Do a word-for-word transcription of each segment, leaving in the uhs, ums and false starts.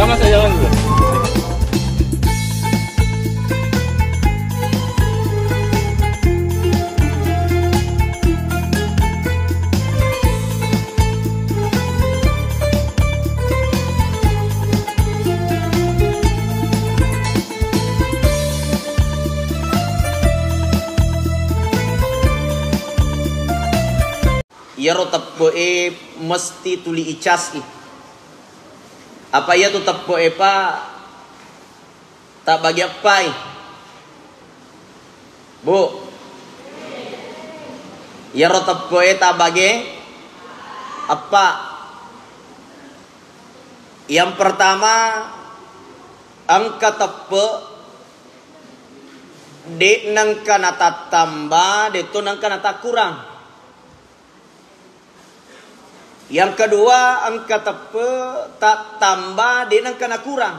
Mana saya orang dulu? Iyaro teppe'e mesti tuli icas i. Apa iyatu teppe'e, Pak? Tabbagi eppai. Bu. Iyaro teppe'e tabbage eppa. Yang pertama, engka teppe' de' nengka natattamba, de' to nengka natakkurang. Yang kedua, engka teppe' tattamba, de' nengka nakurang.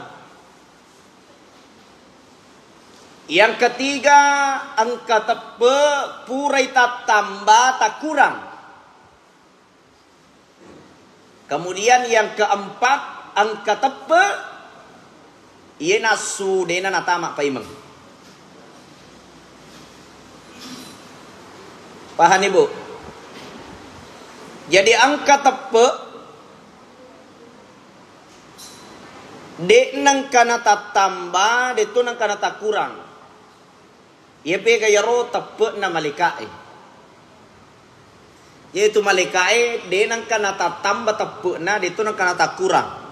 Yang ketiga, engka teppe' purai tattamba, takkurang. Kemudian yang keempat, engka teppe' iye nassu de'na natama paimeng. Pahani, Bu? Jadi engka teppe' de' nengka natattamba, de' to nengka natakkurang. Iya pega iyaro teppe'na malaika'e. Yaitu malaika'e de' nengka natattamba teppe'na, de' to nengka natakkurang.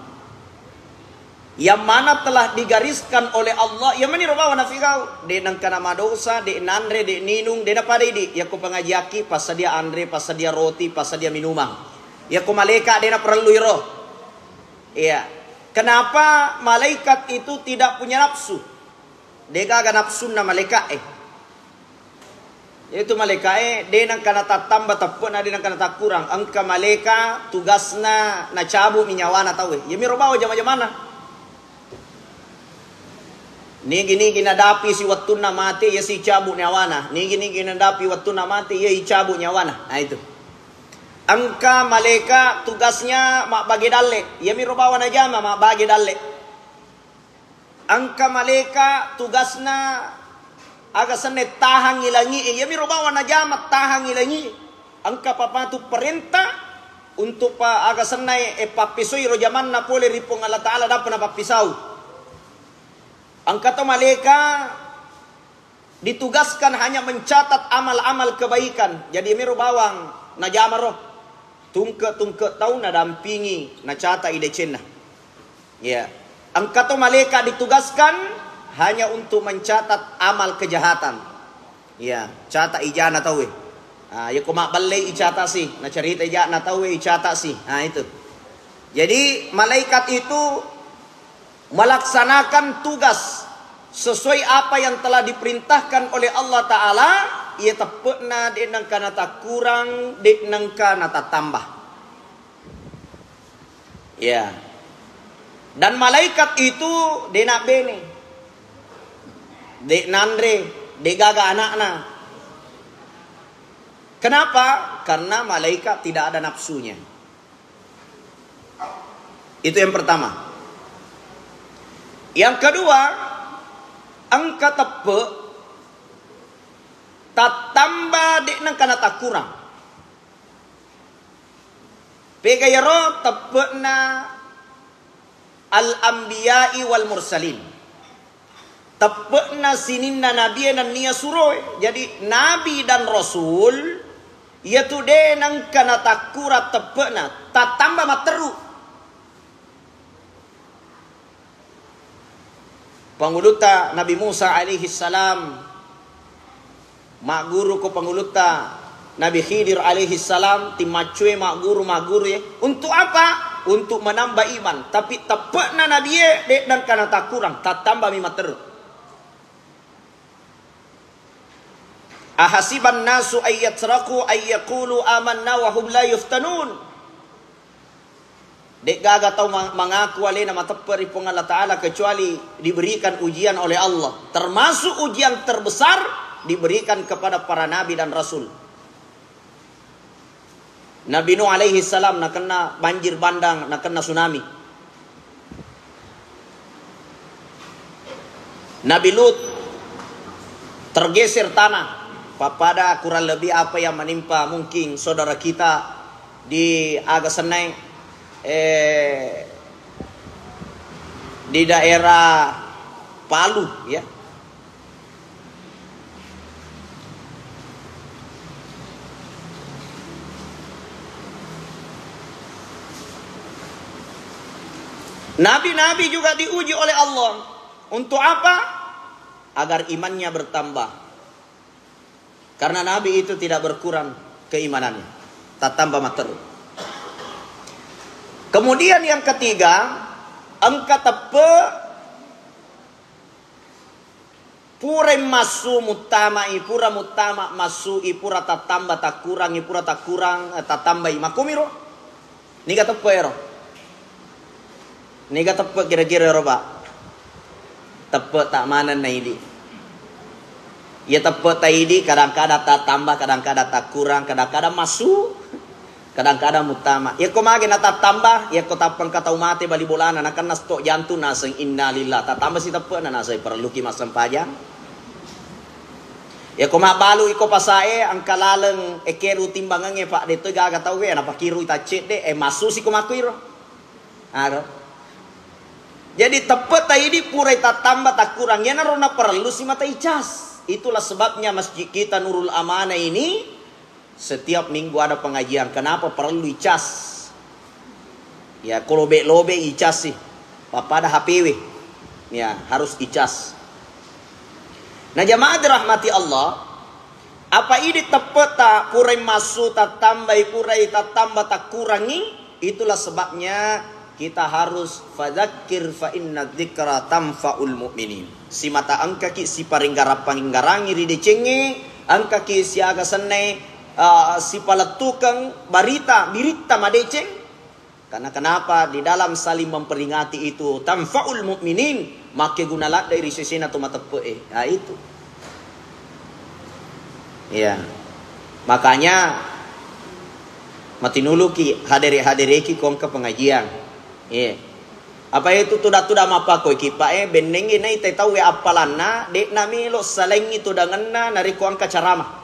Yang mana telah digariskan oleh Allah, iya maniro bawang nafigau, de' nengka namadosa, de' nanre, de' ninung, de' napada idi'. Yakko pengajiakki, passadia anre, passadia roti, passadia minumang. Yakko malaika' de' naparellu iro. Iya. Kenapa malaikat itu tidak punya nafsu? De'gaga nafsunna malaika'e. Itu malaika'e de' nengka natattamba teppe'na, de' nengka natakkurang. Engka malaika' tugasna nacabu'mi nyawana tauwe. Iyamiro bawang jama-jamanna. Nigi-nigi nadapi si wettunna mate, iya sicabu' nyawana. Nigi-nigi nadapi wettunna mate, iya icabu' nyawana. Nah, itu. Engka malaika' tugasnya mabbage dalle'. Iyamiro bawang najama mabbage dalle'. Engka malaika' tugasna aga senna tahangngi langi'e. Iyamiro bawang najama tahangngi langi'e. Engka papatu perintah untuk pa-, aga senna e, e, pappesoi ro jamanna pole ri Puang Allah Ta'ala, dappa napappisau. Engka to malaika' ditugaskan hanya mencatat amal-amal kebaikan. Jadi, miro bawang najama ro. Tungke-tungke tau nadampingi, nacata i decenna. Ya. Engka to malaika' ditugaskan hanya untuk mencatat amal kejahatan. Ya, cata ijana tauwe. Ah, yako mabballei icata si, nacarita ijana tauwe icata si. Ah, itu. Jadi, malaikat itu melaksanakan tugas sesuai apa yang telah diperintahkan oleh Allah Ta'ala, iya teppe'na de' nengka natakkurang, de' nengka natattamba. Ya. Dan malaikat itu de' nabbene, de' nanre, de' gaga anakna. Kenapa? Karena malaikat tidak ada nafsunya. Itu yang pertama. Yang kedua, engka teppe' tattamba de' nengka natakkurang. Pega iyaro teppe'na al-anbiya'i wal mursalin. Teppe'na sininna nabie nennia suroe. Jadi, nabi dan rasul, iyatu de' nengka natakkurang teppe'na, tattamba matteru. Pangulutta Nabi Musa alaihi salam, magguru ko pangulutta Nabi Khidir alaihi salam, timaccoe magguru, magguru e. Untuk apa? Untuk menambah iman. Tapi teppe'na nabie, de' nengka natakkurang, tattambami matteru. Ahasiban nasu ay yatraku ay yaqulu amanna wa hum la yuftanun. De'gaga tau ma-, mangaku alena mateppe' ri Puang Allah Ta'ala kecuali diberikan ujian oleh Allah. Termasuk ujian terbesar diberikan kepada para nabi dan rasul. Nabi Nuh alaihi salam nakenna banjir bandang, nakenna tsunami. Nabi Lut tergeser tanah, pappada kurang lebih apa yang menimpa mungkin saudara kita di aga sennae, eh, di daerah Palu, ya. Nabi-nabi juga diuji oleh Allah. Untuk apa? Agar imannya bertambah. Karena Nabi itu tidak berkurang keimanannya. Tattamba matteru. Kemudian yang ketiga, engka teppe pura massu muttama'i, pura muttama massui, pura tattamba takkurangi, pura takkurang, eh, tattambai. Makkumiro. Niga teppe ero? Niga teppe kira-kira ero, Pak? Teppe tak maneng na idi. Iya teppe ta idi, kadang-kadang tattamba, kadang-kadang takkurang, kadang-kadang massu, kadang-kadang muttama. Iya ko mage na tattamba, iya ko tappengka tau mate bali bolana, nakenna stok jantung naseng innalillah. Tattamba si teppe na naseng parelluki massempajang. Iya ko mabbalu iko pasae, engka laleng ekeru timbangengnge, Pak, de to gaga tau we, napakirui taccedde, eh, massu si ko makkuiro. Aro. Jadi, teppe ta idi purai tattamba takkurang. Iyanaro naparellu si mata icas. Itulah sebabnya masjid kita Nurul Amanah ini setiap minggu ada pengajian. Kenapa perlu icas? Ya, ko lobe-lobe icas sih. Pappada H P W. Ya, harus icas. Nah, jamaah dirahmati Allah, apa idi teppeta purai massu tattambai, purai tattamba takkurangi, itulah sebabnya kita harus fadzakir fa inna dzikra tanfaul mu'minin. Simata engkaki siparinggara-, paninggarangi ri decengnge, engkaki siaga sennai, eh, sipalettukeng barita, biritta madeceng, karena kenapa? Di dalam saling memperingati itu tanfaul mu'minin, makkeguna ladde ri sesena to mateppe'e. Ya, itu. Iya. Makanya matinuluki hadere-hadereki ko engka pengajian. Iya. Apa itu tuda-tuda mappakoiki, Pak, eh, bennengngi naitai tauwe appalanna, de'na melo salengngi tudangenna narekko engka caramah.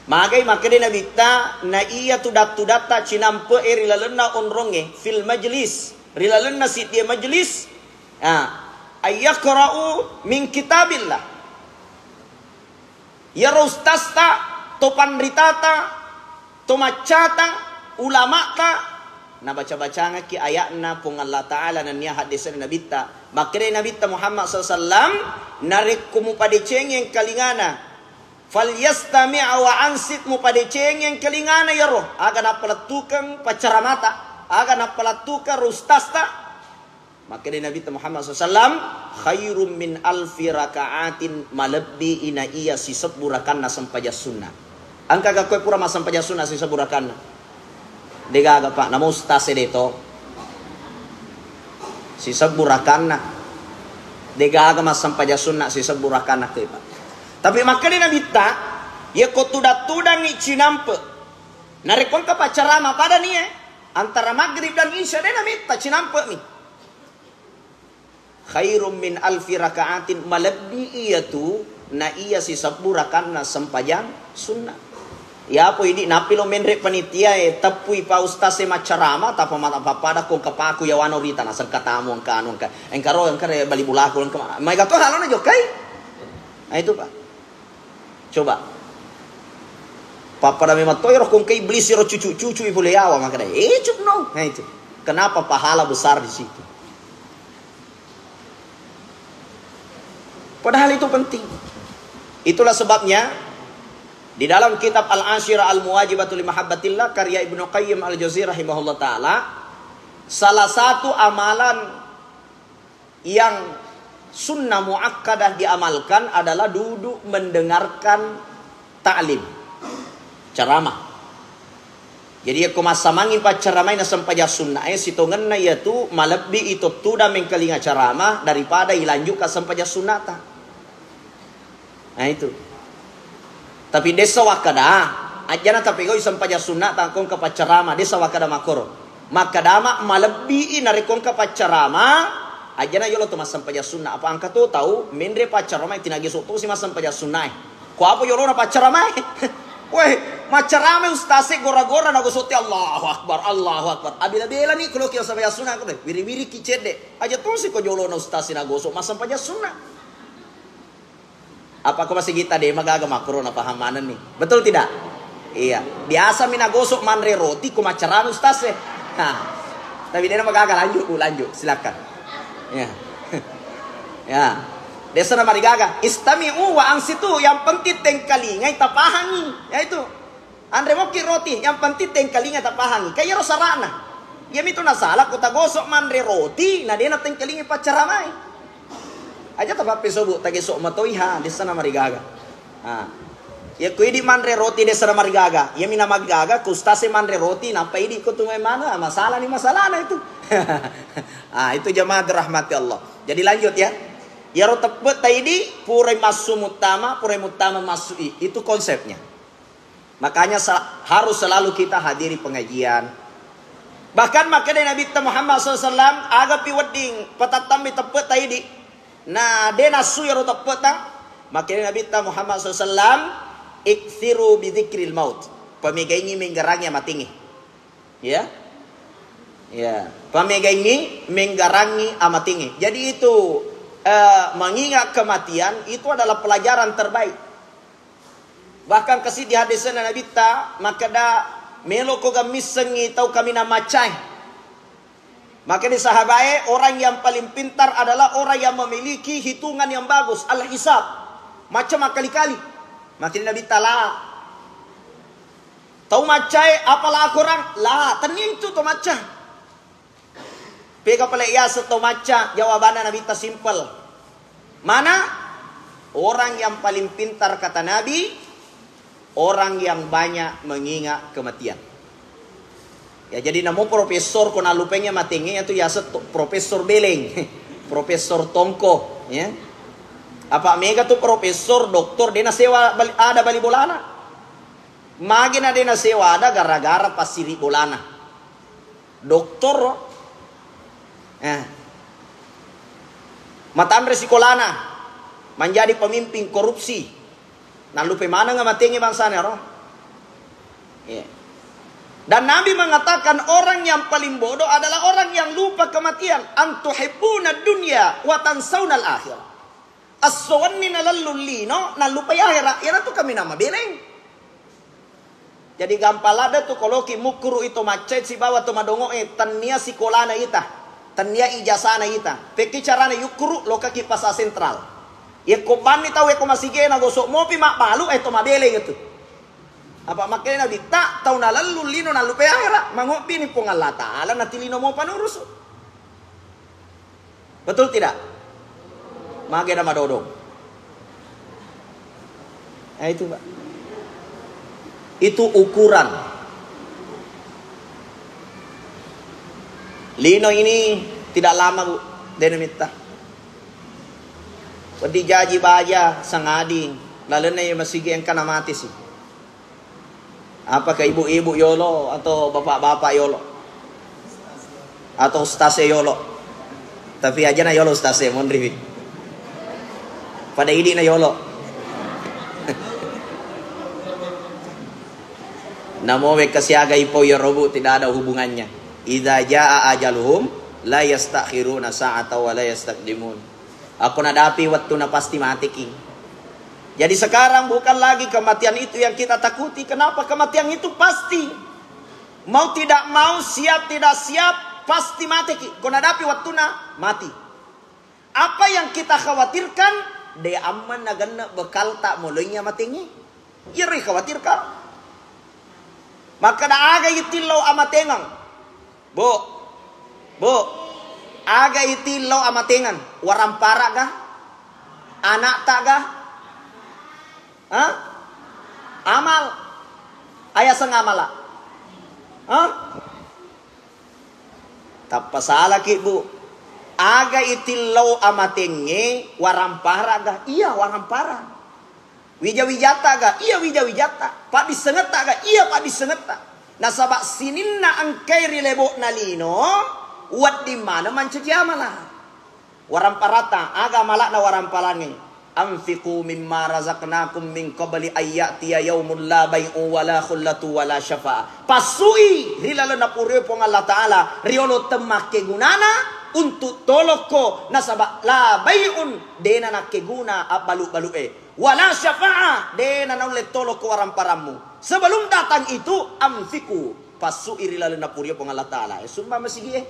Magai makkeda Nabitta, na iya tudat-tudatta cinampe'e ri lalenna onrongnge, fil majlis, ri lalenna siddie majlis, ah, ayyaqra'u min kitabillah. Iyaro ustazta, to panritata, to maccata, ulama'ta, nabaca-bacangekki aya'na Puang Allah Ta'ala nennia haddese'na Nabitta. Makkeda Nabitta Muhammad sallallahu alaihi wasallam, narekko mupadecengi engkalingana, "Falyastami' wa ansit," mupadecengeng kelingana iyaro, aga nappalettukeng paccaramata, aga nappalettukeng ro ustazta. Makkeda Nabi Muhammad sallallahu alaihi wasallam, "Khairum min alfi raka'atin," malebbi ina iya sisebbu rakanna sempajang sunna. Engka gakkoe pura massempajang sunna sisebbu rakanna? Degaga, Pak, namo ustaz e de to. Sisebbu rakanna. Degaga massempajang sunna sisebbu rakanna ke, Pak. Tapi makkeda Nabitta, yakko tudang-tudangngi cinampe, narekko engka paccarama pada nie, antara maghrib dan isya, de namitta cinampe mi. Khairum min alfi raka'atin, malebbi iyatu na iya sisebbu rakanna sempajang sunna. Yapo idi nappi lo menre panitia e, teppui pa ustaz e maccarama, tapa mata pappada ko engka paku yawana rita, nasengka tamu engka anu engka, engka ro engka re bali bulaku engka ma-, maega to halona jokkai. Nah, itu, Pak. Coba. Pappada memang to ero ko engka iblis ero cucu-cucu i pole yawa, makanya, eh, cuk, no. Nah, itu. Kenapa pahala besar di situ? Padahal itu penting. Itulah sebabnya di dalam kitab Al-Asyirah Al-Muwajibatu li Mahabbatillah karya Ibnu Qayyim Al-Jauziyah rahimahullah taala, salah satu amalan yang sunnah muakkadah diamalkan adalah duduk mendengarkan ta'lim, ceramah. Jadi, yakko massamangngi paccaramai na sempajang sunna e, sitongenna iyatu malebbi i to tudang mengkalinga caramah daripada ilanjukka sempajang sunnata. Nah, itu. Tapi dessa wakkada, ajjana tapegau sempajang sunnata ko engka paccarama, dessa wakkada makkoro. Makkadama malebbi i narekko engka paccarama, Ajana yolo to massempajang sunna, apa engka to tau menre paccaramae tinageso tosi massempajang sunnae. Ko apa yolona paccaramae? Weh, maccarame ustase gora-gora nagosote Allahu Akbar, Allahu Akbar. Abela-bela ni ko loki massempajang sunna ko de. Wiri-wiri ki cedde. Aja tosi ko yolona ustase nagoso massempajang sunna. Apa ko masigi ta de magaga makkoro napaham manenni. Betul tidak? Iya. Biasa mi nagosok manre roti ko maccarame ustaz e. Nah. Tapi de magaga, lanjut, Bu, lanjut. Silakan. Ya. Ya. Desa namarigaga. Istami'u wa ansitu, yang penting tengkalingai tapahangi. Ya itu. Anre moki roti, yang penting tengkalinga tapahangi. Kayak iyaro sarana. Iya mitu nasala ko tagosok manre roti, na dena tengkalinga paccaramae. Aja tapappeso, Bu, tagesok matoi ha, dessa namarigaga. Ha. Ya ko idi manre roti dessa namarigaga. Iya mina magaga, ko ustase manre roti, napa idi ko tungai mana, masalah ni masalahna itu. Ah, itu jamaah dirahmati Allah. Jadi lanjut ya. Iyaro teppe taidi, purai massu muttama, purai muttama massu i. Itu konsepnya. Makanya sa-, harus selalu kita hadiri pengajian. Bahkan makkeda Nabitta Muhammad sallallahu alaihi wasallam, agapi wedding patattammi teppe taidi. Na de nassu iyaro teppe ta, makkeda Nabitta Muhammad sallallahu alaihi wasallam, "Iksiru bidzikril maut." Pamegaingi menggerangi amatengnge. Ya. Ya. Pamegaingi menggerangi amatengnge. Jadi itu, eh, mengingat kematian itu adalah pelajaran terbaik. Bahkan kasi di hadisna Nabitta makkeda, "Meloko gammissengi tau kaminang maccae." Makkeda sahabae, "Orang yang paling pintar adalah orang yang memiliki hitungan yang bagus, al-hisab." Macca makkali-kali. Makkeda Nabitta, "La." Tau maccae, apa la akorang? La, tennia itu to macca. Pega pale yaseng to macca, jawabanna Nabitta simple. Mana? Orang yang paling pintar, kata Nabi, orang yang banyak mengingat kematian. Ya, jadi namo profesor ko nalupengngi amatengnge, yatu yaseng to, Profesor Beleng, Profesor Tongko, ya. Apa mega tu profesor, doktor, de nasewa bali-, ada bali bolana. Mage na de nasewa ada gara-gara passiri bolana. Doktor, eh, matanre sikolana, menjadi pemimpin korupsi. Nallupe maneng amatengnge bangsana ro. Iya. Dan Nabi mengatakan orang yang paling bodoh adalah orang yang lupa kematian. Antuhibbuna dunya wa tansaunal akhirah. Esso wenni nalellung lino, nallupai ahera, iyanatu kaminang mabeleng. Jadi gampang ladde tu koloki mukkuru ito maccai sibawa to madongo e, tennia sikolana ita, tennia ijasana ita. Pekki carana yukkuru, lokaki pasar sentral. Yekko banni tau yekko masige na gosok mopi mabbalu, eh, to mabeleng itu. Apa makkeda Nabitta, tau nalellung lino nallupai ahera, mangobbini Puang Allah Taala natilino mopa nurusu. Betul tidak? Mage na madodong. Nah, itu, Pak. Itu ukuran. Lino ini tidak lama, Bu. Dena mitta. Wedding jaji baja, sangading. Lalenna iya masigi engka namati si. Apakah ibu-ibu yolo atau bapak-bapak yolo? Atau ustaz e yolo? Tapi aja na yolo ustaz e, monri wi. Pada idi na yolo. Namo wekka siaga ipo ya robu tidak ada hubungannya. Idza jaa ajaluhum la yastakhiruna sa'ata wa la yastaqdimun. Ako nadapi wettuna pasti mateki. Jadi sekarang bukan lagi kematian itu yang kita takuti. Kenapa? Kematian itu pasti. Mau tidak mau, siap tidak siap, pasti mateki. Ko nadapi wettuna, mati. Apa yang kita khawatirkan, de amman nagenne bekalta moloingi amatengngi. Iyaro ikhawatirkan. Makkeda aga itillau amatengeng. Bu, Bu, aga itillau amatengeng? Warampara ga? Anakta ga? Hah? Amal. Ayaseng amala. Hah? Tappa salaki, Bu. Aga itillau amatengnge, warampara ga? Iya, warampara. Wija-wijatta ga? Iya, wija-wijatta. Paddissengetta ga? Iya, paddissengetta. Nasaba sininna engkai ri lebo'na lino, wedding maneng mancaji amala. Waramparata, aga mala'na waramparangnge? "Anfiqu mimma razaqnakum min qabli an ya'tiya yaumun la bai'u wala khullatu wala syafa'ah." Passui ri lalenna purioe Puang Allah Ta'ala, riolo temmakkegunana untuk tolokko, nasaba la bai'un, dena nakkeguna abbalu-balu'e, wala syafa'ah, dena naulle tolokko waramparammu. Sebelum datang itu, anfiqu, passui ri lalenna purio Puang Allah Ta'ala. E, sumba masigie.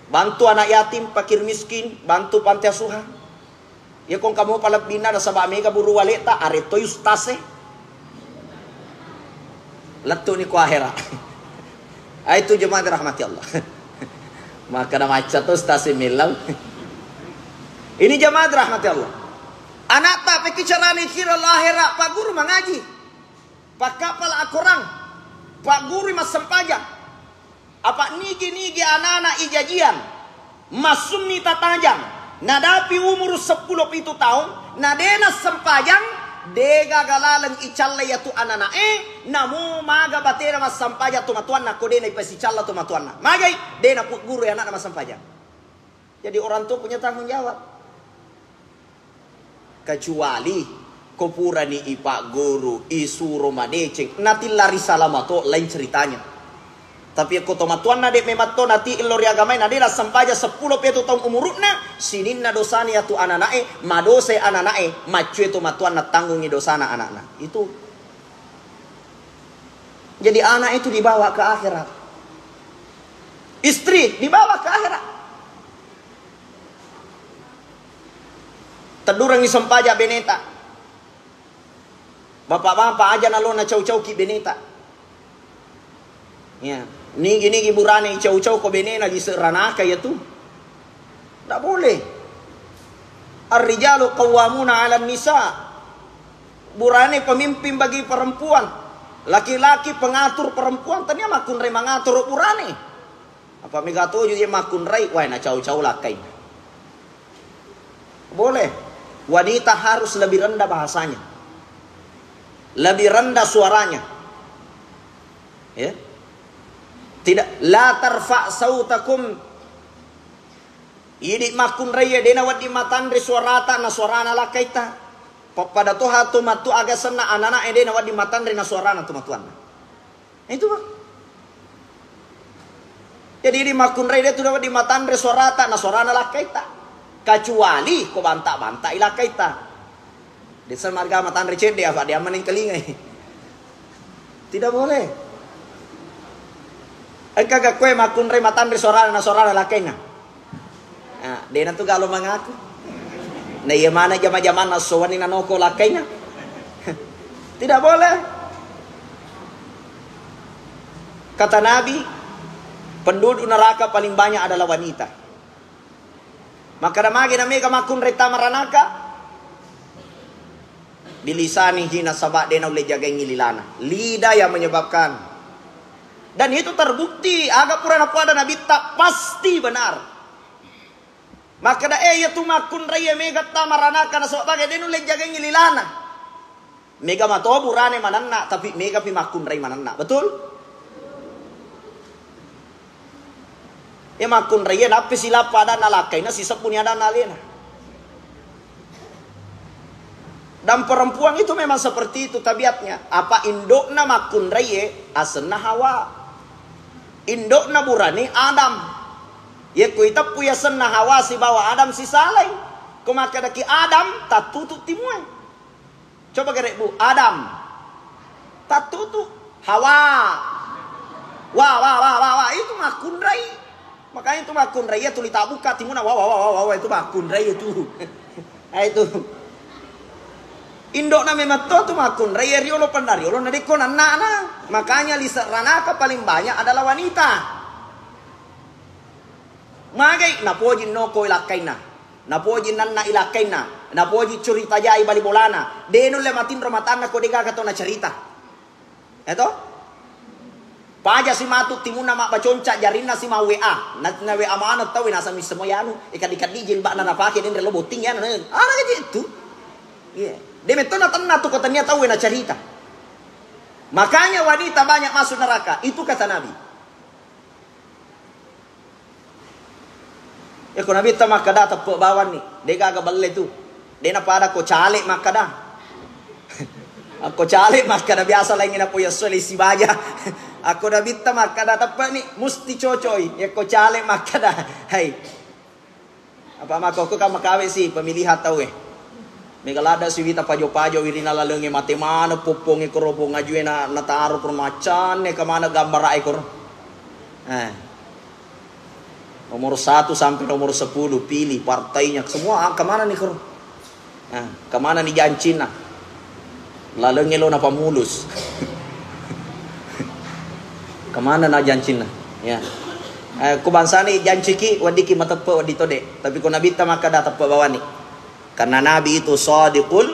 Bantu anak yatim, fakir miskin, bantu panti asuhan. Iya ko engka mopa lebbinna nasaba mega buru waleta, arettoi ustase. Lettu ni ko ahera. Ah, itu jemaah dirahmati Allah. Maka na macca to ustase millau. Ini jemaah dirahmati Allah. Anakta pekki carane kira lahera, Pak Guru mangaji. Pakkapala akorang, paggurui massempajang. Apa nigi-nigi anana ijajiang, massunni tatajang, nadapi umuru seppulo pitu taung, na de nassempajang, degaga laleng icalla yatu anana'e, namo maga batena massempajang tomatoanna, ko de naipasicalla tomatoanna. Magai, de napuggurui anakna massempajang. Jadi orang tua punya tanggung jawab. Kecuali ko purani ipagguru, isuro madeceng, natilla ri salama to, lain ceritanya. Tapi ko tomatoanna de memang to nati illo ri agamai, na de nassempajang seppulo pitu taung umurukna, sininna dosana yatu anana'e, madosai anana'e, maccue tomatoanna tanggungi dosana anakna. Itu. Jadi anak itu dibawa ke akhirat. Istri dibawa ke akhirat. Teddurengngi sempaja beneta. Bapak-bapak aja nalo nacau-cauki beneta. Ya, nigi-nigi burane icau-cau ko benena, lise ranaka ya tu. Ndak boleh. Ar-rijalu qawwamuna 'alan nisa. Burane pemimpin bagi perempuan. Laki-laki pengatur perempuan, tania makkunrai mangatur burane. Apa mega toju je makkunrai, wae nacau-cau lakkai. Boleh. Wanita harus lebih rendah bahasanya. Lebih rendah suaranya. Ya. Tidak, la tarfa sautakum. Idi makkunrai e, dena wedding matanre suarata na suarana lakkaita. Pappada toha tu matu aga senna anana e, dena wedding matanre na suarana tu matuanna. Itu, Pak. Jadi, idi makkunrai de tu dapat dimatanre suarata na suarana lakkaita. Kecuali ko banta-banta i lakkaita. Desa marga matanre cedde apa dia menengkelingai. Tidak boleh. Engka ga koe makkunrai matanre suarana na suarana lakkaina. Ah, dena tu galo mangaku. Na iya mana jama-jamanna sowani nanoko lakkaina. Tidak boleh. Kata Nabi, penduduk neraka paling banyak adalah wanita. Makkada magi na mega makkunrai tama ranaka? Bilisanihi, nasaba de naulle jagaingi lilana. Lidah yang menyebabkan. Dan itu terbukti, aga pura napuada Nabitta pasti benar. Makkeda, eh, iya tu makkunrai e mega tama ranaka nasaba bagai de nulle jagaingi lilana. Mega mato burane manenna, tapi mega pi makkunrai manenna. Betul? Iya makkunrai e nappi silappa adanna lakkaina, sisebbuni adanna alena. Dan perempuan itu memang seperti itu tabiatnya. Apa indokna makkunrai e asenna Hawa. Indokna burane Adam. Yekko iteppu yasenna Hawa sibawa Adam sisalai. Ko makkedaki Adam, tattutu timue. Coba gerebbu, Adam. Tattutu. Hawa. Wa, wa, wa, wa, wa. Itu makkunrai. Makanya itu makkunrai ya tuli tabukka timuna. Wa, wa, wa, wa, wa, wa. Itu makkunrai itu. Nah, itu. Indokna memang to tu makkunrai ya riolo pennariolo na dekko nannana. Makanya lise ranaka paling banyak adalah wanita. Magai napoji noko i lakkainna. Napoji nanna i lakkainna. Napoji curita jai bali bolana. De nulle matinro matanna ko degaga to nacerita. Eto? Paja si matu timunna mabbaconca jarinna si ma W A. Na, na W A maneng tau nasami semua yanu. E kaddi-kaddi jilbabna napake denre lo botting yanu. Ana gaji itu. Iya. De metto natenna tu ko tania tau nacerita. Makanya wanita banyak masuk neraka. Itu kata Nabi. Iyako Nabitta makkeda teppe bawanni, de gaga belle tu. De napada ko caleg makkeda. Ko caleg makkeda biasa laingngi napoyessoe le sibaja. Ako Nabitta makkeda teppeni, musti cocoi. Iyako caleg makkeda, hai. Apa makkokko kan makawe si pemilihan tau e. Mega ladda siwita pajo-pajo wirina lalengnge mate maneng poppongnge koro pong ajue na, nataro koro macanne kemana gambara'e koro. Eh. Nomor satu sampai nomor sepuluh pilih partainya semua, ah, kemana nih koro? Nah, kemana nih jancinna? Lalengnge lo napamulus. Kemana na jancinna? Ya. Eh, ku bangsani janciki, weddiki mateppe, weddi tode. Tapi ku Nabitta makkeda teppe bawani. Karena Nabi itu sadiqul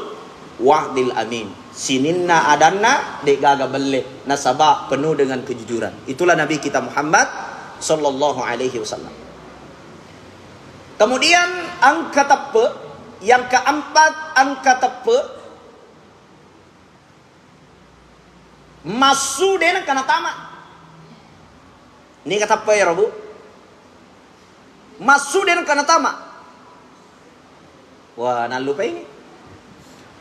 wa'dil amin. Sininna adanna de gaga belle. Nasaba penuh dengan kejujuran. Itulah Nabi kita Muhammad sallallahu alaihi wasallam. Kemudian engka teppe, yang keempat engka teppe, massu de nengka natama. Niga teppe ero, Bu? Massu de nengka natama. Wah, nallupai.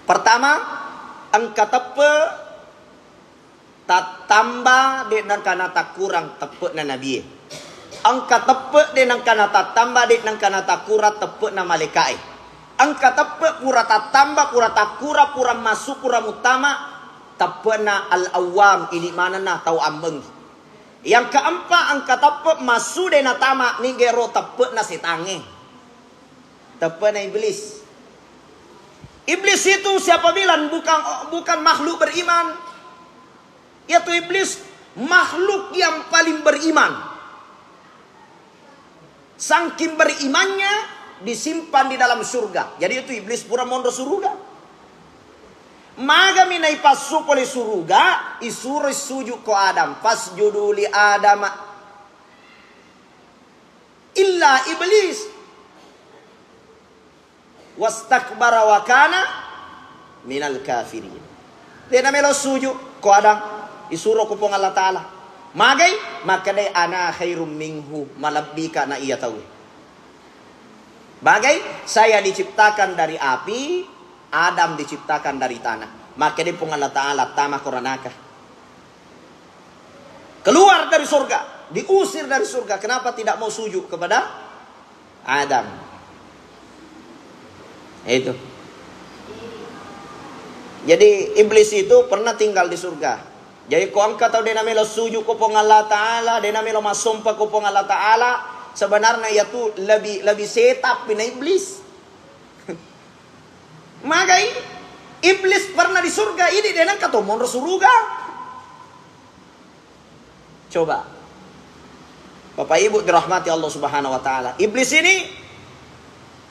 Pertama, engka teppe tattamba de nengka natakkurang teppe'na nabie. Engka teppe de nengka natattamba de nengka natakkurang teppe'na malaika'e. Engka teppe pura tattamba, pura takkurang, pura massu, pura muttama teppe'na al-awwam, idi manenna tau ammengngi. Yang keempat, engka teppe massu de natama, nigero teppe'na setangnge. Teppe'na iblis. Iblis itu siapa bilang bukan, bukan makhluk beriman. Yaitu iblis makhluk yang paling beriman. Sangking berimannya disimpan di dalam surga. Jadi itu iblis pura monro suruga. Magami naipassu pole suruga, isuro suju ko Adam, fasjudu li Adam. Illa iblis. Wastakbara wa kana minal kafirin. De namelo suju ko Adam, isuro ko Puang Allah Ta'ala. Magai? Makkedai, "Ana khairum minhu," malebbika na iya tauwe. Magai? Saya diciptakan dari api, Adam diciptakan dari tanah. Makkedai Puang Allah Ta'ala, "Tama ko ranaka." Keluar dari surga, diusir dari surga. Kenapa tidak mau sujud kepada Adam? Itu. Jadi iblis itu pernah tinggal di surga. Jadi ko engka tau de namelo sujud ko Puang Allah Ta'ala, de namelo massompa ko Puang Allah Ta'ala, sebenarnya yatu lebih, lebih setan pina iblis. Magai iblis pernah di surga, ini de nengka to monro suruga. Coba. Bapak Ibu dirahmati Allah Subhanahu wa Ta'ala. Iblis ini,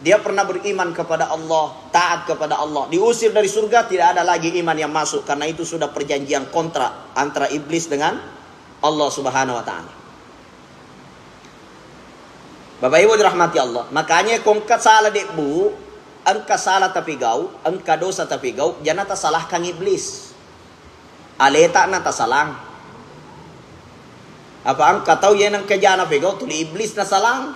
dia pernah beriman kepada Allah, taat kepada Allah. Diusir dari surga, tidak ada lagi iman yang masuk. Karena itu sudah perjanjian kontrak antara iblis dengan Allah Subhanahu wa Ta'ala. Bapak Ibu dirahmati Allah. Makanya ko engka salah debbu, engka salah tapigau, engka dosa tapigau, jana tasalahkan iblis. Aleta na tasalang. Apa engka tau ye nengka jana pegau tuli iblis nasalang.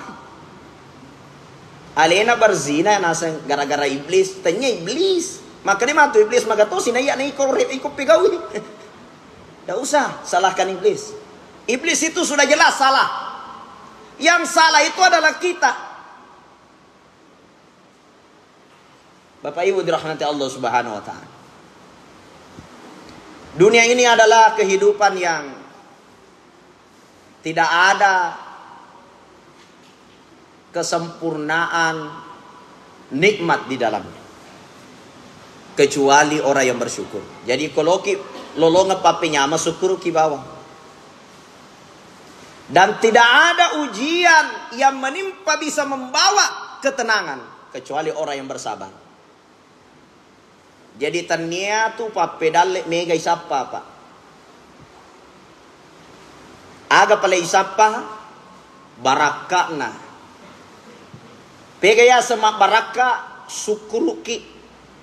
Alena berzina naseng gara-gara iblis, tanya iblis. Makanya matu iblis magatosi na iya na iko re-, iko pegaui. Tidak usah salahkan iblis. Iblis itu sudah jelas salah. Yang salah itu adalah kita. Bapak Ibu dirahmati Allah Subhanahu wa Ta'ala. Dunia ini adalah kehidupan yang tidak ada kesempurnaan nikmat di dalamnya. Kecuali orang yang bersyukur. Jadi, koloki lolongeng pappenyama, syukuruki bawang. Dan tidak ada ujian yang menimpa bisa membawa ketenangan kecuali orang yang bersabar. Jadi, tennia tu pappedalle mega isappa, Pak. Aga pale isappa? Barakka'na. Pega yaseng mabbarakka? Sukkuruki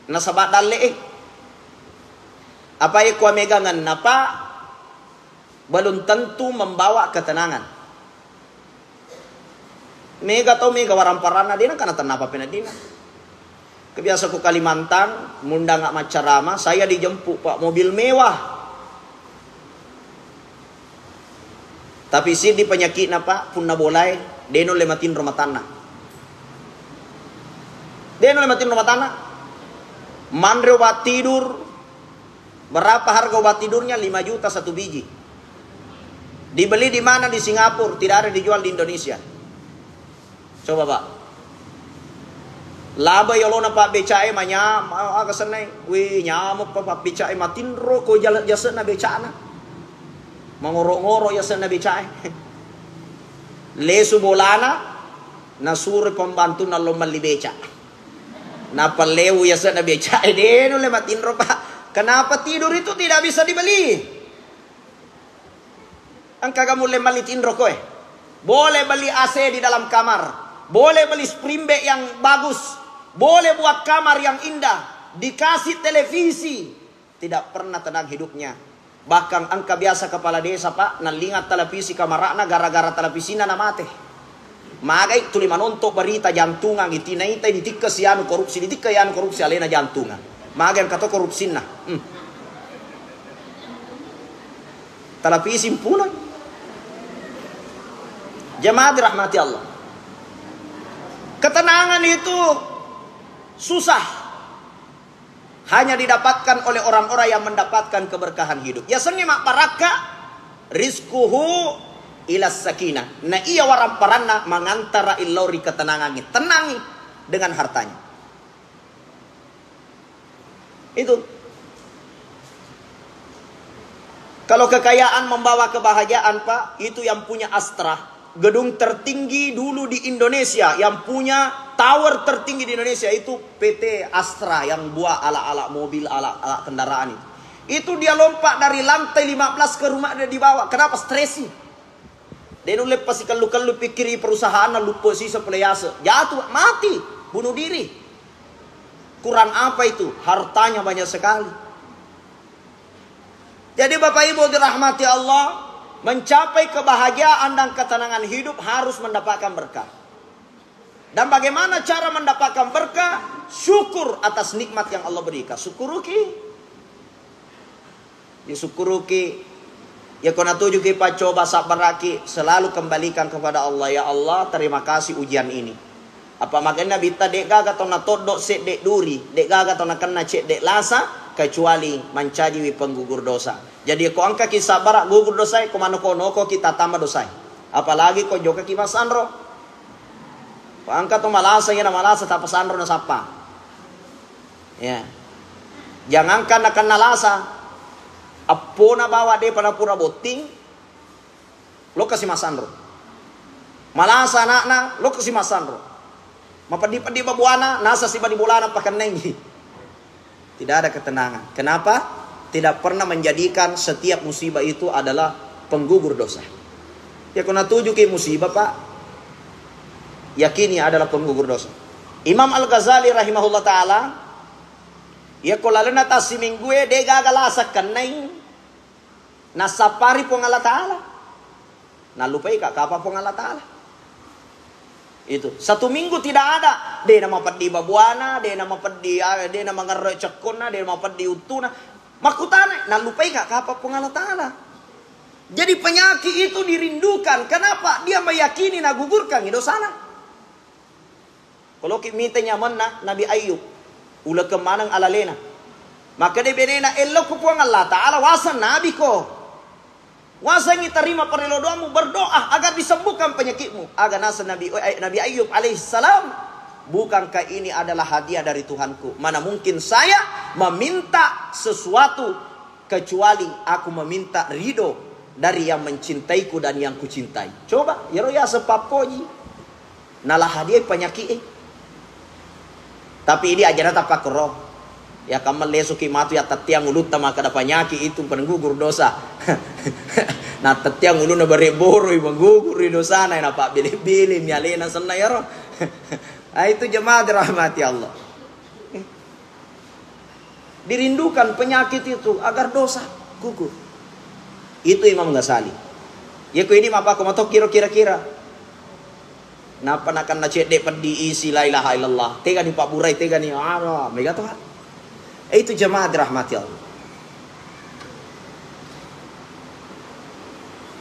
nasaba dalle e. Apa e kua megangenna, Pak? Belum tentu membawa ketenangan. Mega tau, mega waramparanna, de' nengka natennapa peneddinna. Kebiasa ku Kalimantan, mundanga maccarama, saya dijemput, Pak, mobil mewah. Tapi siddi penyakitna, Pak, punna bolae, de' nulle matinro matanna. De' nulle matinro matanna. Manre obat tidur, berapa harga obat tidurnya? Lima juta satu biji. Dibeli di mana? Di Singapura, tidak ada dijual di Indonesia. Coba, Pak. Laba yolona pabbecae manyam, aga sennai. Wih, nyamuk pa pabbecae, matinro ko jala-, jasenna becana. Mangoro-ngoro yasenna becae. Lesu bolana, nasuro pembantunna lo melli beca. Napallewu yasenna becae, de' nulle matinro, Pak. Kenapa tidur itu tidak bisa dibeli? Engkaga mulle melli tinro koe? Boleh beli A C di dalam kamar, boleh beli spring bed yang bagus, boleh buat kamar yang indah, dikasih televisi, tidak pernah tenang hidupnya. Bahkan engka biasa kepala desa, Pak, nallinga televisi kamara'na, gara-gara televisinna namate. Magai tuli manonto berita jantungang, itinaitai ditikka sianu korupsi, ditikka yanu korupsi, alena jantungang. Magai engka to korupsinna. Hmm. Televisi mpunoi. Jemaah dirahmati Allah. Ketenangan itu susah. Hanya didapatkan oleh orang-orang yang mendapatkan keberkahan hidup. Yasengnge mabbarakka, rizquhu ila sakinah. Na iya waramparanna mangantara illau ri ketenangangnge. Tenangi dengan hartanya. Itu. Kalau kekayaan membawa kebahagiaan, Pak, itu yang punya Astra. Gedung tertinggi dulu di Indonesia, yang punya tower tertinggi di Indonesia itu P T Astra yang buat ala-ala mobil, ala-ala kendaraan itu. Itu dia lompat dari lantai lima belas ke rumah dia di bawah. Kenapa? Stresi. De' nulle pasikellu-kellu pikkiri perusahaanna, luppo sisa pole yase. Jatuh, mati, bunuh diri. Kurang apa itu? Hartanya banyak sekali. Jadi, Bapak Ibu dirahmati Allah, mencapai kebahagiaan dan ketenangan hidup harus mendapatkan berkah. Dan bagaimana cara mendapatkan berkah? Syukur atas nikmat yang Allah berikan. Syukuruki. Disukkuruki. Yako natujuki paccoba, sabbaraki, selalu kembalikan kepada Allah. Ya Allah, terima kasih ujian ini. Apa makanya Nabitta, de'gaga tau natoddo sedde duri, de'gaga tau nakenna cedde lasa, kecuali mancajiwi penggugur dosa. Jadi, ko engkaki sabbara, gugur dosae, ko manoko-nokoki tatamba dosae. Apalagi ko jokaki masanro. Ko engka to malasa, iya na malasa, tappa sanro nasappa. Ya. Jangankan nakenna lasa, eppona bawa depa napura botting, lokasi masanro. Malasa anakna, lokasi masanro. Mapeddi-peddi babuana, nasa siba di bolana pakennengi. Tidak ada ketenangan. Kenapa? Tidak pernah menjadikan setiap musibah itu adalah penggugur dosa. Ya, ko natujuki musibah, Pak, yakini adalah penggugur dosa. Imam Al-Ghazali rahimahullah ta'ala, ya, ko lalenna tassiminggue, de gaga lasa kennai, nassapari Puang Allah Ta'ala. Nallupai ka kapa Puang Allah Ta'ala. Itu. Satu minggu tidak ada. De namapeddi babuana, de namapeddi, ah, de namangerre cekkonna, de namapeddi uttuna. Makkutana, nallupai ka kapa Puang Allah Ta'ala. Jadi penyakit itu dirindukan. Kenapa? Dia meyakini nagugurkan dosana. Koloki mita nyamenna Nabi Ayub, ulekeng maneng alalena. Makkeda benena, "Ellokku Puang Allah Ta'ala, waseng Nabi ko. Wasengi tarima parello doamu, berdoa agar disembuhkan penyakitmu." Aga naseng Nabi, eh, Nabi Ayub alaihissalam, "Bukankah ini adalah hadiah dari Tuhanku? Mana mungkin saya meminta sesuatu kecuali aku meminta ridho dari yang mencintaiku dan yang kucintai." Coba, iyaro yaseng pappoji. Nala hadiah panyaki e. Tapi idi ajana tapakkoro. Ya kamma lesuki matu ya tattiang ulutta makkeda panyaki itu penggugur dosa. Na tattiang ulunna bare boroi menggugur dosana, na pabbili-bili mi alena senna yaro. Ah, itu jemaah dirahmati Allah. Dirindukan penyakit itu agar dosa gugur. Itu Imam Ghazali. Ya, ko ini mapakko mato kira-kira. Nappa nakenna cedde peddi isi la ilaha illallah. Tegani pabburai, tegani, ah, mega to. Eh, itu jemaah dirahmati Allah.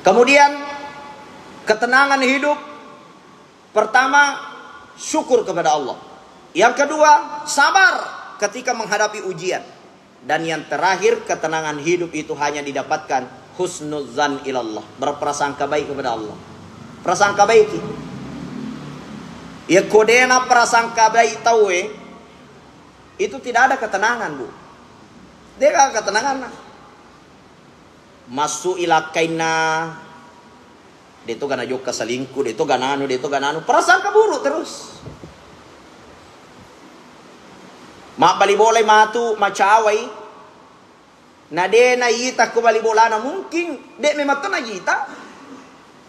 Kemudian, ketenangan hidup, pertama, syukur kepada Allah. Yang kedua, sabar ketika menghadapi ujian. Dan yang terakhir, ketenangan hidup itu hanya didapatkan husnuzan ilallah, berprasangka baik kepada Allah. Prasangka baik ki. Ya kodena prasangka baik tauwe, itu tidak ada ketenangan, Bu. De'gaga ketenangan. Masuk ilakkainna, de' to gana jokka selingkuh, de' to gananu, de' to gananu. Prasangka buruk terus. Mabbali bolai matu, macawai. Na de' naita ko bali bolana, mungkin de' memang to naita.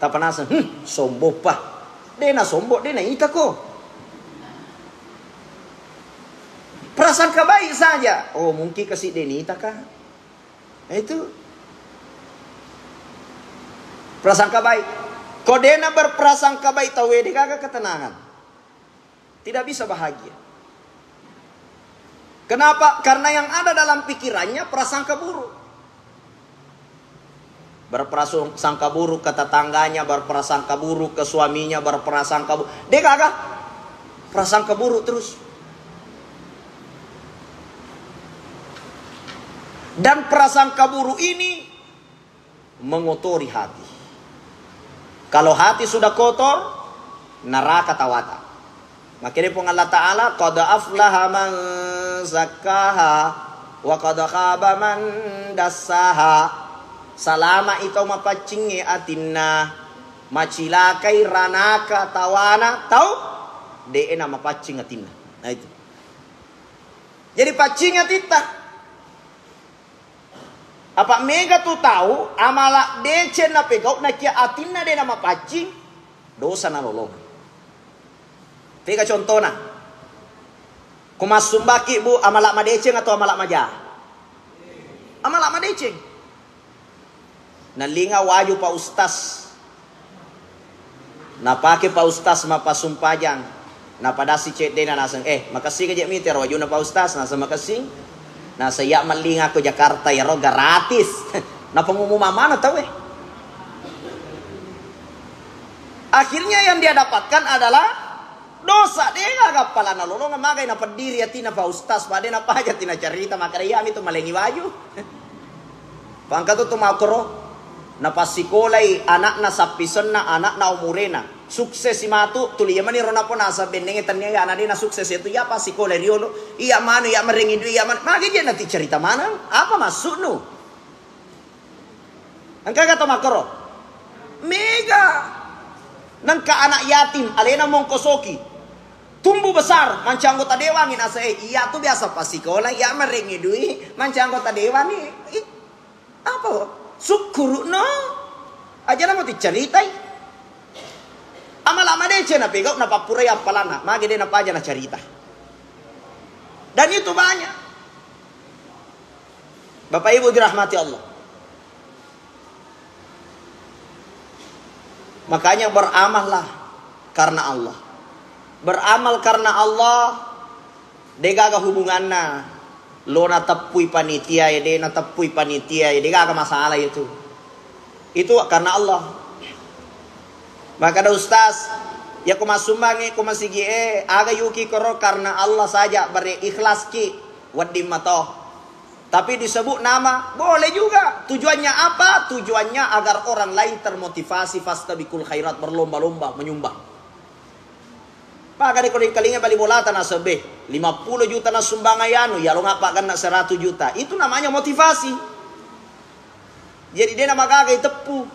Tapanaseng, hmm, sombong pa. De' na sombong, de' naita ko. Prasangka baik saja. Oh, mungkin kasi de' naita ka. Nah, itu. Prasangka baik. Ko de'na berprasangka baik tauwe, de'gaga ketenangan. Tidak bisa bahagia. Kenapa? Karena yang ada dalam pikirannya prasangka buruk. Berprasangka buruk ke tetangganya, berprasangka buruk ke suaminya, berprasangka buruk. De'gaga. Prasangka buruk terus. Dan prasangka buruk ini mengotori hati. Kalau hati sudah kotor, neraka tawata. Makanya Puang Allah Ta'ala, "Qad aflaha man zakkaha, wa qad khaba man dassaha." Salama' i tau mapaccingnge atinna, macilakai ranaka tawana tau de'na mapaccing atinna. Nah, itu. Jadi, paccing atitta. Apa' mega tu tau amala' deceng napegau' nakia atinna de' namapaccing, dosa nalolongeng. Tega contona? Ko massumbaki, Bu, amala' madeceng atau amala' maja? Amala' madeceng. Nallinga waju Pak Ustaz. Napake Pak Ustaz mappasumpajang. Napadassi ceddena naseng, "Eh, makessing aja mi tero wajunna Pak Ustaz." Naseng, "Makessing." Naseng, "Iya' mellinga ko Jakarta iyaro gratis." Napengumumang maneng tauwe. Akhirnya yang dia dapatkan adalah dosa. De'gaga appalana lolongeng, magai napeddiri atinna Pak Ustaz, pada napaja tina carita, makkeda, "Iya' mi tu malengi waju." Pangkatu tu makkoro, napassikolai ana'na sappisenna, ana'na umurena. Suksesi matu, tuli iya maniro nappo naseng bennengnge tennia iya' ana' de' nasukses itu, iya' passikolai riolo, iya' manu, iya' marengngi dui, iya' manu. Magi je nati carita maneng, apa maksudnu? Engka gato makkoro. Mega. Nengka anak yatim, alena mongkosoki. Tumbuh besar, mancaji anggota dewangngi, naseng, "Eh, iya' tu biasa passikolai, iya' marengngi dui, mancaji anggota dewangngi." Ih, apa? Sukkuru'no. Aja' namo ticcaritai. Amala' madeceng napegau' napappurai appalanna, magi de' napaja nacarita. Dan itu banyak. Bapak Ibu dirahmati Allah. Makanya beramallah karena Allah. Beramal karena Allah, de'gaga hubunganna lo nateppui panitia e, de' nateppui panitia e, de'gaga masalah itu. Itu karena Allah. Makkeda ustaz, "Iya ko massumbangngi ko masigi e, aga yuki koro karena Allah saja, bare ikhlas ki, wedding mato." Tapi disebut nama, boleh juga. Tujuannya apa? Tujuannya agar orang lain termotivasi, fastabiqul khairat, berlomba-lomba menyumbang. Maka de' ko dengkalinga bali bolata naseng, "Be, lima puluh juta nassumbang anu, iyaro ngappa ganna seratus juta." Itu namanya motivasi. Jadi de' namagaga iteppu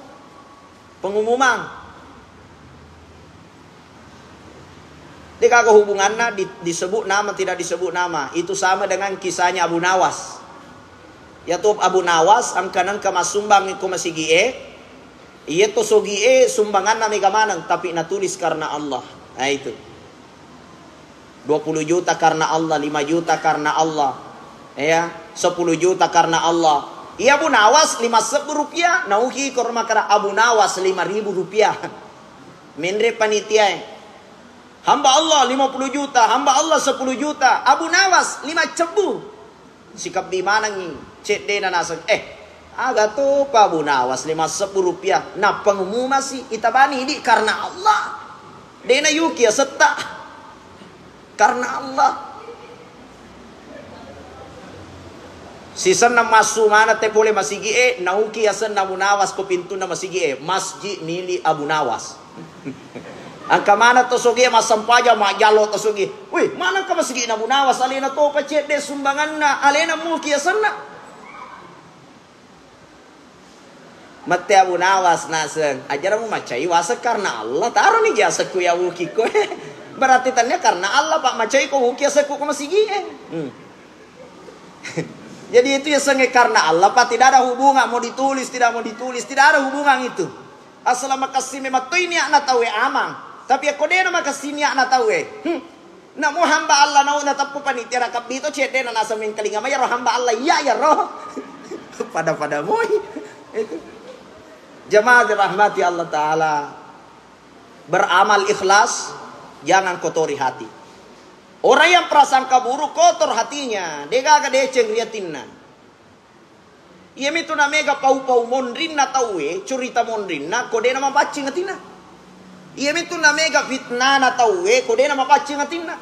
pengumuman. De'gaga hubunganna di-, disebut nama tidak disebut nama. Itu sama dengan kisahnya Abu Nawas. Iyatu Abu Nawas engka nengka massumbang ko masigi e. Iyato sogi e sumbanganna mega maneng, tapi natulis karena Allah. Nah, itu. Dua puluh juta karena Allah, lima juta karena Allah. Ya, sepuluh juta karena Allah. Iya Abu Nawas lima sebbu rupiah, nauki koro makkeda Abu Nawas lima ribu rupiah. Menre panitia e. Hamba Allah lima puluh juta, hamba Allah sepuluh juta. Abu Nawas lima cebbu. Sikebbi manengngi, ceddena naseng. Eh, aga topa Abu Nawas lima sebbu rupiah. Nappangumumasi, itabani idi karena Allah. Dena yuki asetta. Karena Allah. Sisenna massu maneng te pole masigi e, nauki asenna Abu Nawas ko pintunna masigi e, masjid milik Abu Nawas. Engka maneng to sogi e massempajang, majjallo to sogi e. Wih, maneng ka masigi na Abu Nawas, alena topa cedde sumbanganna, alena muki asenna. Mette Abu Nawas naseng, ajara mu macai waseng karena Allah, taroni jasekku ya wuki ko. Berarti tania karena Allah, Pak, macai ko wuki asekku ko masigi e. Hmm. Jadi itu ya senge karena Allah, Pak, tidak ada hubungan mau ditulis, tidak mau ditulis, tidak ada hubungan itu. Asal makassi memang toi niatna tau e amang. Tapi ako dena makassi niatna tau e. Hmm. Namo hamba Allah nau nateppu panitia rakabbi to cedde na naseng mengkalinga mai ro hamba Allah iya ya ro. Pada-pada moi. Itu. Jemaah dirahmati Allah Ta'ala. Beramal ikhlas, jangan kotori hati. Orang yang prasangka buruk kotor hatinya, degaga deceng riatinna. Iyamitu namega pau-pau monrinna tauwe, curita monrinna, ko dena mapaccing atinna. Iyamitu namega fitnana tauwe, ko dena mapaccing atinna.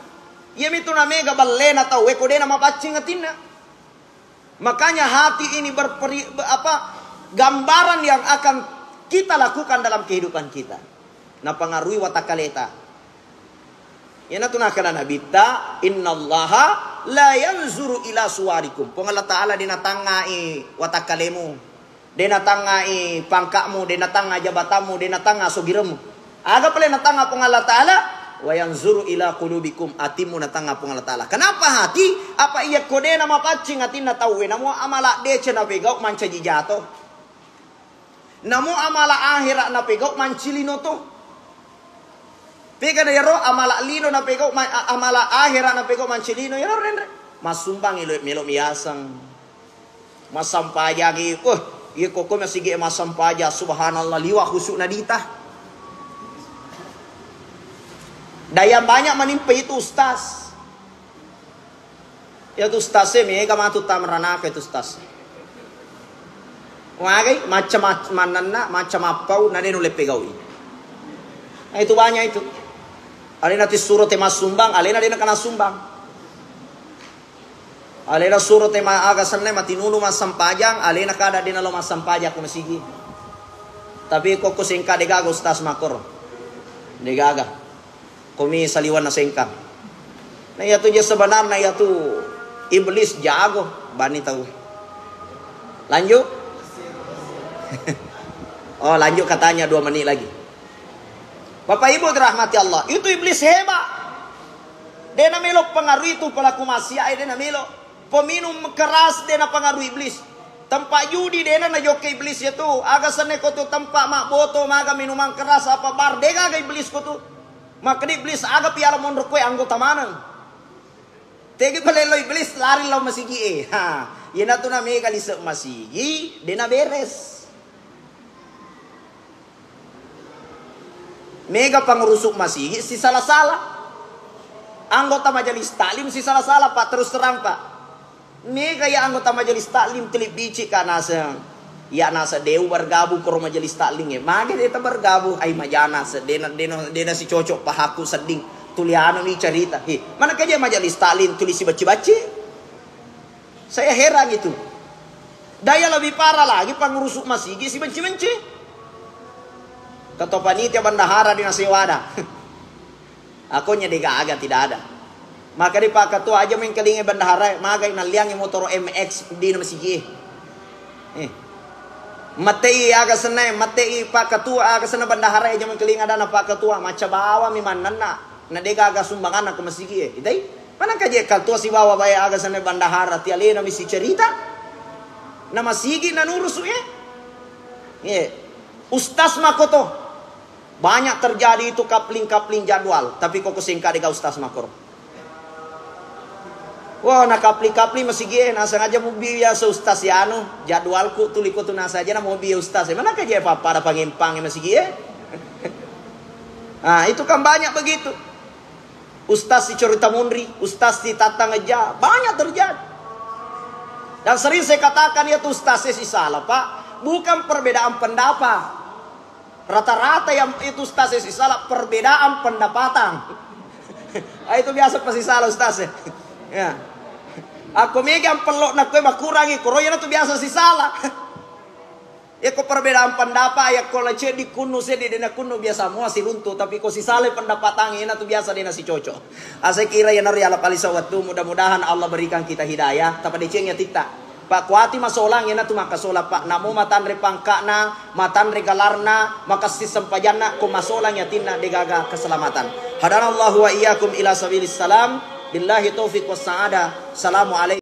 Iyamitu namega ballena tauwe, ko dena mapaccing atinna. Makanya hati ini berperi-, be-, apa, gambaran yang akan kita lakukan dalam kehidupan kita. Napengaruhi watakkaleta. Iyanatu nakkeda Nabitta, "Innallaha la yanzuru ila suwarikum." Puang Allah Ta'ala de natangngai watakkalemu, de natangngai pangka'mu, de natangnga jabatammu, de natangnga sogiremmu. Aga pale natangnga Puang Allah Ta'ala? "Wa yanzuru ila qulubikum." Atimmu natangnga Puang Allah Ta'ala. Kenapa hati? Apa iya ko de namapaccing atinna tauwe, namo amala dece napegau mancaji jato. Namo amala ahera napegau mancilino to. Pegana yaro amala lino napegau ma-, a-, amala ahera napegau mancilino yaro renre. Massumbang ilo melo miaseng. Massampajangi, wah, iya koko masigi massampajang, subhanallah, liwa khusyuk nadita. Dan yang banyak menimpa itu ustaz. Iyatu ustaz e mega matu tamaranaka itu ustaz. Magai macca ma-, mannanna, macca mappau, na de nulle pegaui. Nah, itu banyak itu. Alena tissuro te massumbang, alena de nakana sumbang. Alena suro te ma-, aga senna matinulu massampajang, alena kada de nalo massampajang ko masigi. Tapi kokko sengka degaga ustaz makoro. Degaga. Komi saliwanna sengkang. Nah, iyatu je sebenarna iyatu iblis jago bani tau. Lanjut. Oh, lanjut katanya dua menit lagi. Bapak Ibu dirahmati Allah, itu iblis hebat. Dena melo pengaruh itu pelaku maksiat, dena melo. Peminum keras dena pengaruh iblis. Tempat judi dena najokke iblis iyatu. Aga senna ko tu tempat mabboto maga minuman keras apa bar degaga iblis ko tu. Makkeda iblis aga piala monro koe anggota maneng. Tegi palello iblis lari lao masigi e. Ha, iyanatu na mega lise masigi dena beres. Mega pangurusuk masigi sisala-sala. Anggota majelis taklim sisala-sala, Pak, terus terang, Pak. Mega ya anggota majelis taklim tuli bicik ka naseng. Ya naseng deu bergabung koro majelis taklim e. Mage deta bergabung, ai majana se-, dena, dena, dena si cocok pahaku sedding. Tuli anu mi cerita. He, mana kaja majelis taklim tuli si bacci-bacci? Saya heran itu. Daya lebih parah lagi pengurus masigi si benci-benci. Ketua panitia bendahara di nasewada. Akonya degaga tidak ada. Maka di Pak Ketua aja mengkelingi bendahara, magai naliangi motor M X di masigi. Eh. Matei aga senna, matei Pak Ketua aga senna bendahara aja mengkelingi ada na Pak Ketua, maca bawa mi mannanna. Na degaga sumbanganna ko masigi e. Itai? Manangka je ketua sibawa bae aga senna bendahara ti alena mi sicerita. Na masigi na nurusu e. Ye. Ustaz makoto. Banyak terjadi itu kapling-kapling jadwal, tapi koko sengka dega ustaz makoro. Wah, na kapling-kapling masigi e, na sengaja mubi biasa ustaz ya anu, jadwalku tuli ko tu nasa aja na mubi ustaz e. Mana kaje papa ada pangempang masigi e? Nah, itu kan banyak begitu. Ustaz si cerita munri, ustaz si tattang aja, banyak terjadi. Dan sering saya katakan, ya tuh ustaz si salah, Pak. Bukan perbedaan pendapat. Rata-rata yang itu ustaz si salah, perbedaan pendapatan. Ah, itu biasa pasti salah ustaz ya. Ya. Aku megang pelok nak kue makurangi, koroyana tuh biasa si salah. Iyako perbedaan pendapat, iyako la ceddi kunnu seddi dena kunnu biasa mua siruntu, tapi ko sisalai pendapatang iyana tu biasa dena sicoco. Asa kira iyanaro yala palisa wettu, mudah-mudahan Allah berikan kita hidayah, tapadecengi atitta. Pak kuati masolang iyana tu makasola, Pak, namo matanre pangkana, matanre galarna, makassi sempajanna, ko masolang yatinna degaga keselamatan. Hadanallahu wa iyyakum ila sabilis salam. Billahi taufiq was sa'adah. Assalamualaikum.